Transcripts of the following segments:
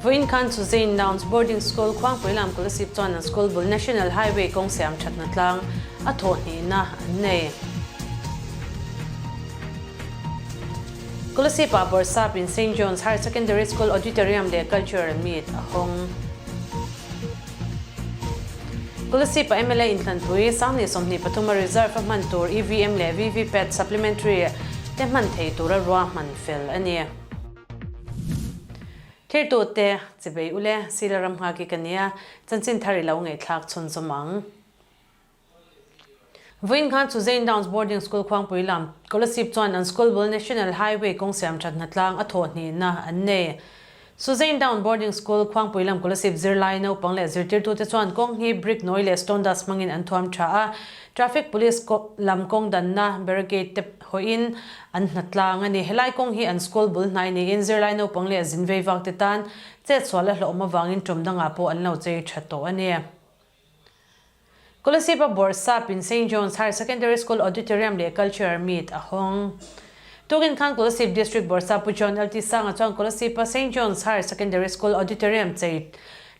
Vawiin khan Suzane Downs Boarding School Khuangpui lam Kolasib chuan an school bul National Highway kawng siam thatna tlang a thawh hnihna an nei. Kolasib ah Bawrhsap in Saint John's Higher Secondary School Auditorium leh Cultural Meet a hawng. Kolasib ah mla inthlanpui 2023 a reserve a hman tur EVM leh VVPAT supplementary te hman thei tura ruahman fel a ni. Thirtute, chibei ule, Sila ram nghak i ka nia, chanchin thar i lo ngaihthlak chhunzawm ang. Vawiin khan Suzane Downs Boarding School Khuangpui lam Kolasib chuan an school bul National Highway kawng siam that hnatlang a thawh hnihna an nei. Suzane Down Boarding School Khuangpui lam Kolasib zirlai naupang leh zirtirtute chuan kawng hi brick nawi leh stone dust hmangin an thuam tha a, traffic police lam kawng danna barricade te hawiin an hnatlang a ni. Helai kawng hi an school bul hnai niin zirlai naupang leh zin vei vak te tan chetsual a hlawhawm avangin tum dangah pawh an lo chei tha tawh a ni. Kolasib-a Bawrhsap in Saint John's Higher Secondary School Auditorium leh Cultural Meet a hawng. Tukin khan Kolasib District Bawrhsap Pu John LT Sanga chuan Kolasib-a Saint John's Higher Secondary School Auditorium chei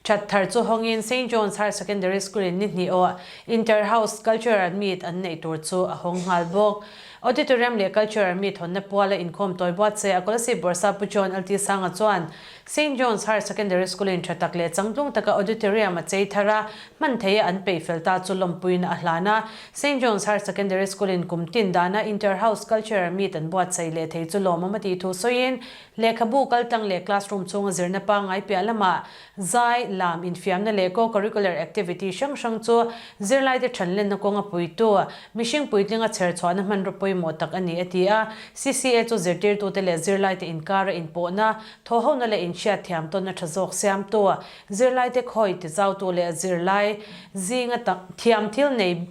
that thar chu hawngin Saint John's Higher Secondary School in ni hnih aw Inter House Cultural Meet an neih tur chu a hawng nghal bawk. Auditorium leh Cultural Meet hawnna puala inkhawm tawi buatsaih a Kolasib Bawrhsap Pu John LT Sanga chuan Saint John's Higher Secondary School in tha tak leh changtlung taka auditorium a chei thar a, hman theia an peih fel ta chu lawmpuiin a hlan a. Saint John's Higher Secondary School in kum tin dana Inter-House Cultural Meet an buatsaih leh thei chu lawmawm a tih thu sawiin, lehkhabu kaltlang leh classroom chhunga zirna pangngai piah lamah zai, lam, infiamna leh co-curricular activity hrang hrang chu zirlaite thanlenna kawnga puitu, mihring puitlinga chher chhuahna hmanraw pawimawh tak a ni a ti a. CCA chu zirtirtute leh zirlaite inkara inpawhna, Thawhhona leh inhriat thiam tawnna tha zawk siamtu, zirlaite khawi tizautu leh zirlai zinga thiam thil nei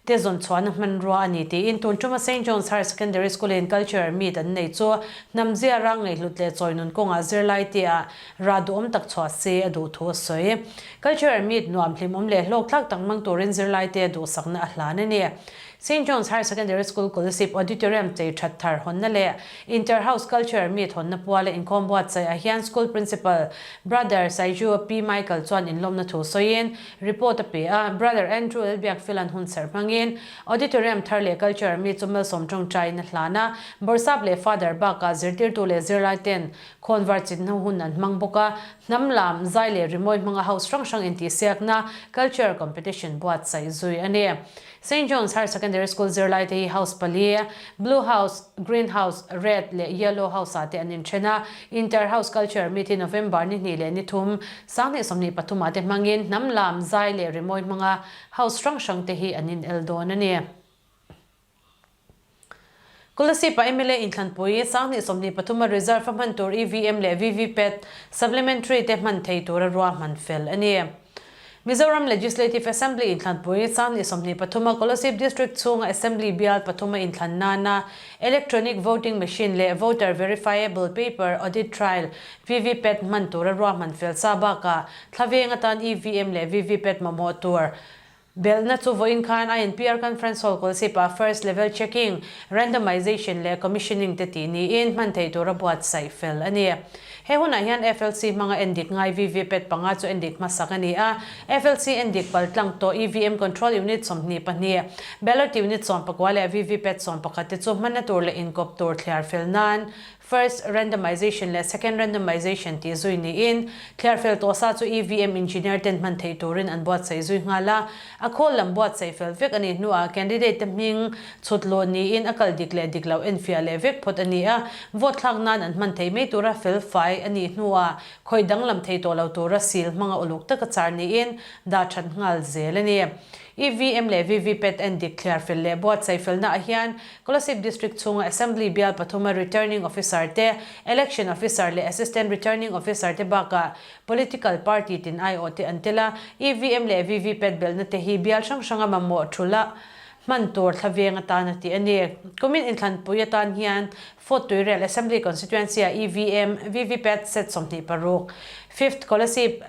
te zawn chhuahna hmanrua a ni tiin tun tuma Saint John's Higher Secondary School in Cultural Meet an nei chu hnamzia rang ngaihhlut leh chawi nun kawngah zirlai tia rah duhawm tak chhuah se a duh thu a sawi. Cultural Meet nuam hlimawm leh hlawkthlak tak hmang turin zirlaite duhsakna a hlan a ni. Saint John's Higher Secondary School Kolasib Auditorium chei that thar hawnna leh Inter House Culture Meet hawnna puala inkhawm buatsaih ah hian School Principal Brother Saiju P Michael chuan inlawmna thu sawiin report a pe a, Brother Andrew Lalbiakfila'n hun serh hmangin Auditorium thar leh Culture Meet chu malsawm tawngtaiin a hlan a, Bawrhsap leh Father bakah zirtirtu leh zirlai ten khawnvar chinna hun an hmang bawk a, hnam lam, zai leh rimawi hmanga house hrang hrang intihsiakna Culture Competition buatsaih zui a ni. Saint John's Higher Secondary School zirlaite hi House pali, Blue House, Green House, Red leh Yellow House ah te an inthen a. Inter House Culture Meet hi November ni hnih leh ni thum, 2023 ah te hmangin hnam lam, zai leh rimawi hmanga House hrang hrang te hi an inel dawn a ni. Kolasib-a mla inthlanpui, 2023 a reserve a hman tur EVM leh VVPAT supplementary te hman thei tura ruahman fel a ni. Mizoram Legislative Assembly inthlanpui, 2023 a Kolasib District chhunga Assembly bial pathuma inthlan nana Electronic Voting Machine leh Voter Verifiable Paper Audit Trail, VVPAT, hman tura ruahman fel sa bakah thlaveng atan EVM leh VVPAT mamawh tur Belhna chu vawiin khan INPR Conference Hall Kolasib-ah First Level Checking, Randomization leh Commissioning te tih niin hman theih tura buatsaih fel a ni. He hunah hian FLC hmanga endik ngai VVPAT panga chu endik hmasak a ni a, FLC endik paltlang tawh EVM Control Unit 22, Ballot Unit 19 leh VVPAT 11 te chu hmanna tur leh inkawp tur thliar fel nan First randomization leh second randomization tih zui niin, thliar fel tawh sa chu EVM engineer ten hman theih turin an buatsaih zui nghal a. A khawl lam buatsaih fel vek a nih hnuah candidate te hming chhut luh niin a kal dik leh dik loh enfiah leh vek phawt a ni a. Vote thlak nan an hman theih mai tura fel fai a nih hnuah khawih danglam thei tawh lo tura seal hmanga uluk taka char niin dah that nghal zel a ni. EVM leh VVPAT endik thliar fel leh buatsaih felnaah hian Kolasib District chhunga Assembly bial pathuma Returning Officer te, Election Officer leh Assistant Returning Officer te bakah Political Party tin aiawh te an tel a, EVM leh VVPAT belhna te hi bial hrang hranga mamawh thula hman tur thlaveng atan a ti a ni. Kumin inthlanpui atan hian Fort Tuirial Assembly Constituency-ah EVM, VVPAT set 26, Fifth Kolasib.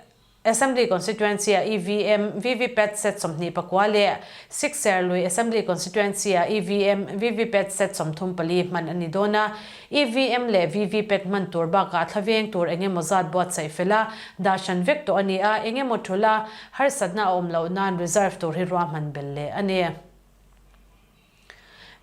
Assembly Constituency-ah EVM, VVPAT set 24 leh Sikserlui Assembly Constituency-ah EVM, VVPAT set 34 hman a ni dawn a. EVM leh VVPAT hman tur bakah thla veng tur eng emaw zat buatsaih fel a, dah hran vek tawh a ni a, eng emaw thula harsatna a awm loh nan reserve tur hi ruahman belh leh a ni.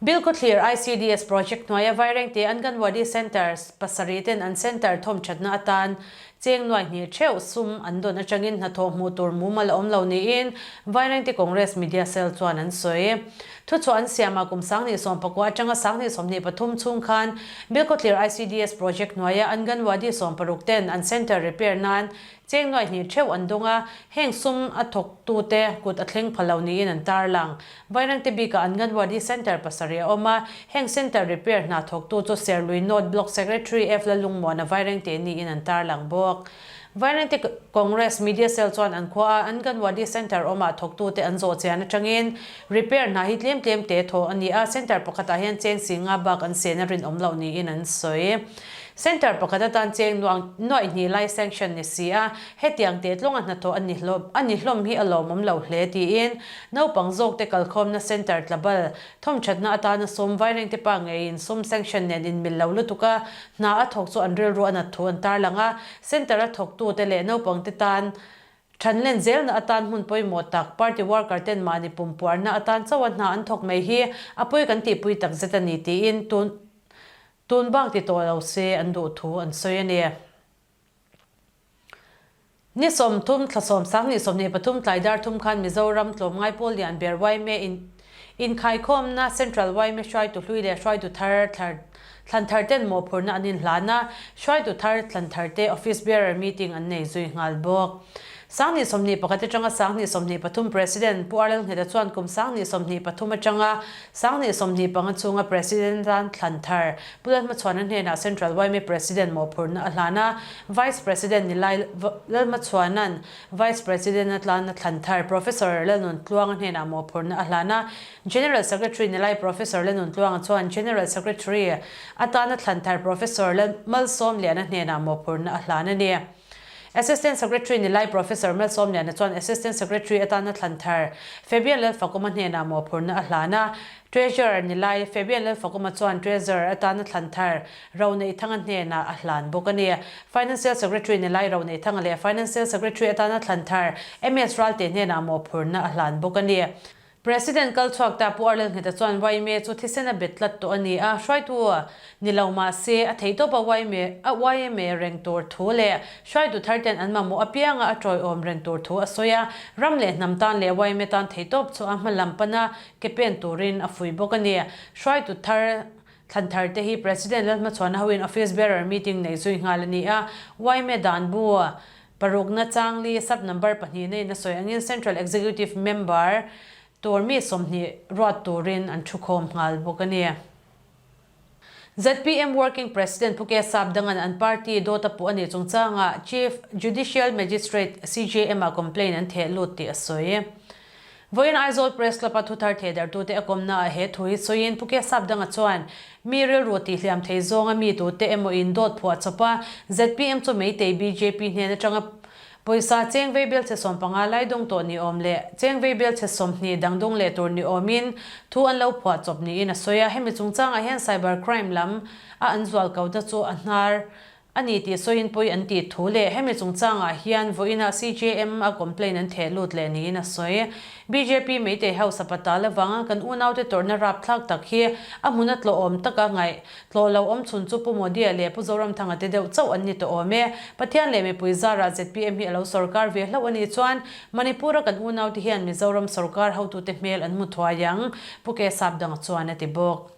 Bilkhawthlir ICDS project hnuaia Vairengte Anganwadi Centre pasarih ten an centre thawmthatna atan cheng nuai hnih theuh sum an dawn atangin hnathawh hmuh tur mumal a awm lo niin Vairengte Congress Media Cell chuan an sawi. Thuchhuah an siamah kum 2019 atanga 2023 chhung khan Bilkhawthlir ICDS project hnuaia Anganwadi 60 ten an centre repair nan Cheng nuai hnih theuh an dawng a, heng sum a thawktute kut a thleng pha lo niin an tarlang. Vairengte bikah Anganwadi Centre pasarih a awm a, heng centre repair hna thawktu chu Serlui North Block Secretary F Lalungmuana Vairengte niin an tarlang bawk. Vairengte Congress Media Cell chuan an khua a Anganwadi Centre awmah thawktute an zawh chian atangin repair hna hi tlem tlem te thawh a ni a, centre pakhatah hian cheng si nga bak an sehna rinawm loh niin an sawi. Centre pakhat atan cheng nuang nuaih hnih lai sanction ni si a, hetiang teh tlawnga hnathawh a ni hlawm a ni hlawm hi a lawmawm lo hle tiin naupang zawkte kalkhawmna centre tlabal thawmthatna atana sum vairengte pa ngeiin sum sanction nen inmil lo lutuk a hna a thawk chu an rilru a nat thu an tarlang a, centre a thawktute leh naupangte tan Thanlen zelna atan hmun pawimawh tak, party worker ten mahni pumpuarna atan chauha hna an thawk mai hi a pawi kan tihpui takzet a ni tiin tun Tun bak ti tawh lo se an duh thu an sawi a ni. Ni 30 thla 10 2023 tlai dar thum khan Mizoram tlawmngai pawl lian ber yma in inkhaikhawmna Central yma hruaitu hlui leh hruaitu thar thlar thlan thar ten mawhphurhna an inhlan a, hruaitu thar thlan thar te office bearer meeting an nei zui nghal bawk. 2021 atanga 2023 President Pu Arlel Ngheta chuan kum 2023 atanga 2025 chhunga President atan thlan thar Pu Lalhmachhuana hnenah Central yma President mawhphurhna a hlan a, Vice President ni lai Lalhmachhuana'n Vice President atana thlan thar Professor Lalnuntluanga hnenah mawhphurhna a hlan a, General Secretary ni lai Professor Lalnuntluanga chuan General Secretary atana thlan thar Professor Lalmalsawmliana hnenah mawhphurhna a hlan a ni. Assistant Secretary ni lai Professor Malsawmliana chuan Assistant Secretary atana thlan thar Fabian Lalfakawma hnenah mawhphurhna a hlan a, Treasurer ni lai Fabian Lalfakawma chuan Treasurer atana thlan thar Roneihthanga hnenah a hlan bawk a ni. Financial Secretary ni lai Roneihthanga leh Financial Secretary atana thlan thar MS Ralte hnenah mawhphurhna a hlan bawk a ni. President kal chhuak ta Pu Arlel Ngheta chuan yma chu thisen a bet tlat tawh a ni a, hruaitu ni lo mah se a theihtawp a yma a yma reng tur thu leh hruaitu thar ten an mamawh apianga a tawiawm reng tur thu a sawi a, ram leh hnam tan leh yma tan theihtawp chu a hma lam pana ke pen turin a fuih bawk a ni. Hruaitu thar thlan thar te hi President Lalhmachhuana hoin Office Bearer meeting nei zui nghal a ni a, yma dan bu Parukna Changli sub number pahnihna in a sawi angin Central Executive Member tur mi 20 ruat turin an thukhawm nghal bawk a ni. Zpm Working President Pu K Sapdangan an party dawt a puh a nih chungchangah Chief Judicial Magistrate, CJM, ah complaint an theh lut tih a sawi. Vawiin Aizawl Press Club-a thuthar thehdarhtute a kawmnaah he thu hi sawiin Pu K Sapdanga chuan mi rilru tihhliam thei zawnga mi tute emaw in dawt phuah chawp a, zpm chu Meitei bjp hnen atanga pawisa cheng vei belchhe 15 lai dawng tawh ni awm leh cheng vei belchhe 20 dang dawng leh tur ni awmin thu an lo phuah chawp niin a sawi a. Hemi chungchangah hian cyber crime lam a an zualkohna chu a hnar A ni tih sawiin pawi an tih thu leh hemi chungchangah hian vawiinah CJM a complaint an theh lut leh niin a sawi. Bjp Meitei House a patal avanga kan unaute tawrhna rapthlak tak hi a hmuna tlawhawm taka ngaih tlawh lo awm chhun chu Pu Modi-a leh Pu Zoramthanga te deuh chauh an ni tawh awm e. Pathian leh mipui zarah zpm hi a lo sorkar ve hlauh a nih chuan Manipur-a kan unaute hian Mizoram sorkar hotute hmel an hmu thuai ang, Pu K Sapdanga chuan a ti bawk.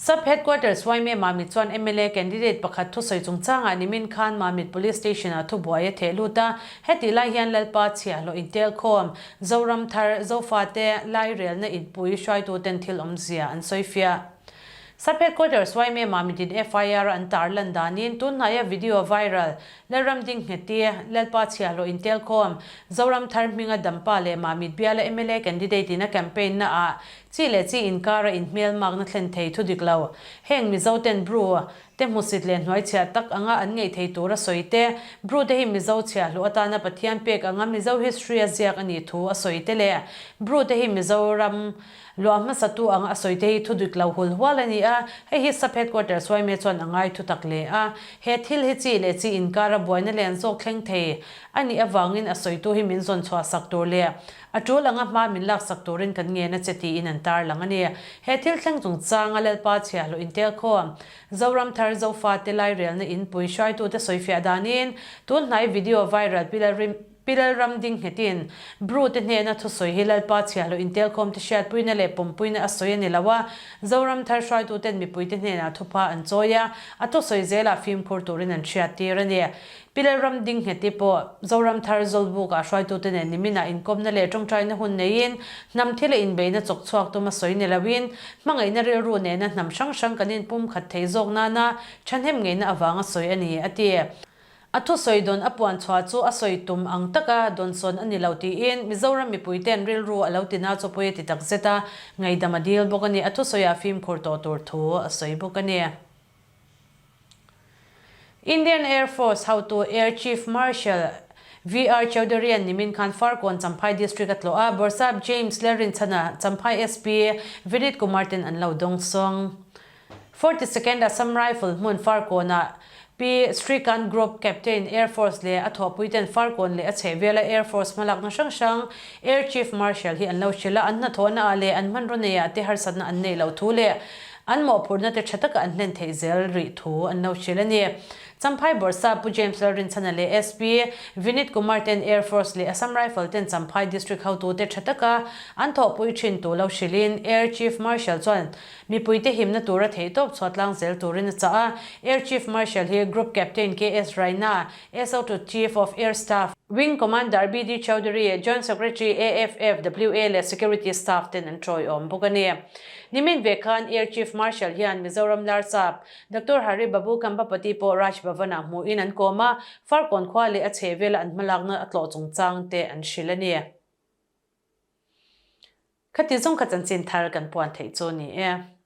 Sub Headquarters yma Mamit chuan mla candidate pakhat thusawi chungchangah nimin khan Mamit Police Station-ah thubuai a theh lut a, hetih lai hian Lalpa chhiahhlawh intelkhawm, Zoram Thar, Zofate, Lairelna inpui hruaituten thil awmzia an sawifiah. Sub Headquarters yma Mamit-in FIR an tarlan danin tunhnaia video viral Lalram Dingheti, Lalpa chhiahhlawh intelkhawm, Zoram Thar hminga Dampa leh Mamit biala mla candidate-in a campaign naah Chi leh chi inkara inhmelmakna thlen thei thu dik lo. Heng Mizo ten Bru. Te hmusit leh hnuaichhiah tak anga an ngeih thei tur a sawi te, Bru te hi Mizo chhiahhlawh atana Pathian pek anga Mizo history a ziak a nih thu a sawi te leh Bru te hi Mizoram luah hmasatu anga a sawi te hi thu dik lo hul hual a ni a, hei hi Sub Headquarters Suaime chuan a ngai thu tak hle a. He thil hi chi leh chi inkara buaina lian zawk thleng thei a nih avangin a sawitu hi min zawn chhuah sak tur leh A tul anga hma min laksak turin kan ngen a che tiin an tarlang a ni. He thil thleng chungchanga Lalpa chhiahhlawh intelkhawm, Zoram Thar Zofate Lairelna Inpui hruaitute sawifiah danin, tun hnai video viral Pi Lalram ding nghetin Bru te hnena thusawi hi Lalpa chhiahhlawh intelkhawmte hriatpuina leh pawmpuina a sawi a ni lo a, Zoram Thar hruaituten mipuite hnenah thupha an chawi a, a thusawi zelah fimkhur turin an hriattir a ni. Pi Lalram Dingheti pawh Zoram Thar Zawlbukah hruaitute nen niminah inkawmna leh tawngtaina hun neiin hnam thila inbeihna chawk chhuak tum a sawi ni loin hmangaihna rilru nena hnam hrang hrang kan inpumkhat thei zawk nana thahnem ngeina avanga sawi a ni, a ti. A thusawi dawn a puan chhuah chu a sawi tum ang taka dawnsawn a ni lo tiin Mizoram mipuite'n rilru a lo tina chu pawi a ti takzet a, ngaihdam a dil bawk a ni. A thusawiah fimkhur tawh tur thu a sawi bawk a ni. Indian Air Force hotu Air Chief Marshal VR Chaudhary-a'n nimin khan Farkawn Champhai District a tlawh a, Bawrhsap James Lalrinchhana, Champhai SP Vinit Kumar ten an lo dawngsawng. 42nd Assam Rifle hmun Farkawnah Pi Srikanth Group Captain Air Force leh a thawhpui ten Farkawn leh a chhehvela Air Force hmalakna hrang hrang Air Chief Marshal hi an lo hrilh a, an hnathawhna ah leh an hmanraw neiah te harsatna an neih loh thu leh An mawhphurhna te tha taka an hlen theih zel rih thu an lo hrilh a ni. Champhai Bawrhsap Pu James Lalrinchhana leh SP Vinit Kumar ten Air Force leh Assam Rifle ten Champhai District hotute tha taka an thawhpui thin tu lo hrilhin Air Chief Marshal chuan mipuite himna tura theihtawp chhuah tlang zel turin a chah a. Air Chief Marshal hi Group Captain KS Raina, SO to Chief of Air Staff, Wing Commander BD Chaudhary, Joint Secretary AFFWA leh Security Staff ten an tawiawm bawk a ni. Nimin ve khan Air Chief Marshal hian Mizoram Larsap, Doctor Hari Babu Kambapati pawh Raj Bhavan-ah hmuhin an kawm a, Farkawn khua leh a chhehvela an hmalakna a tlawh chungchang te an hrilh a ni. Khati zawng kha chanchin thar kan puan theih chu ni e.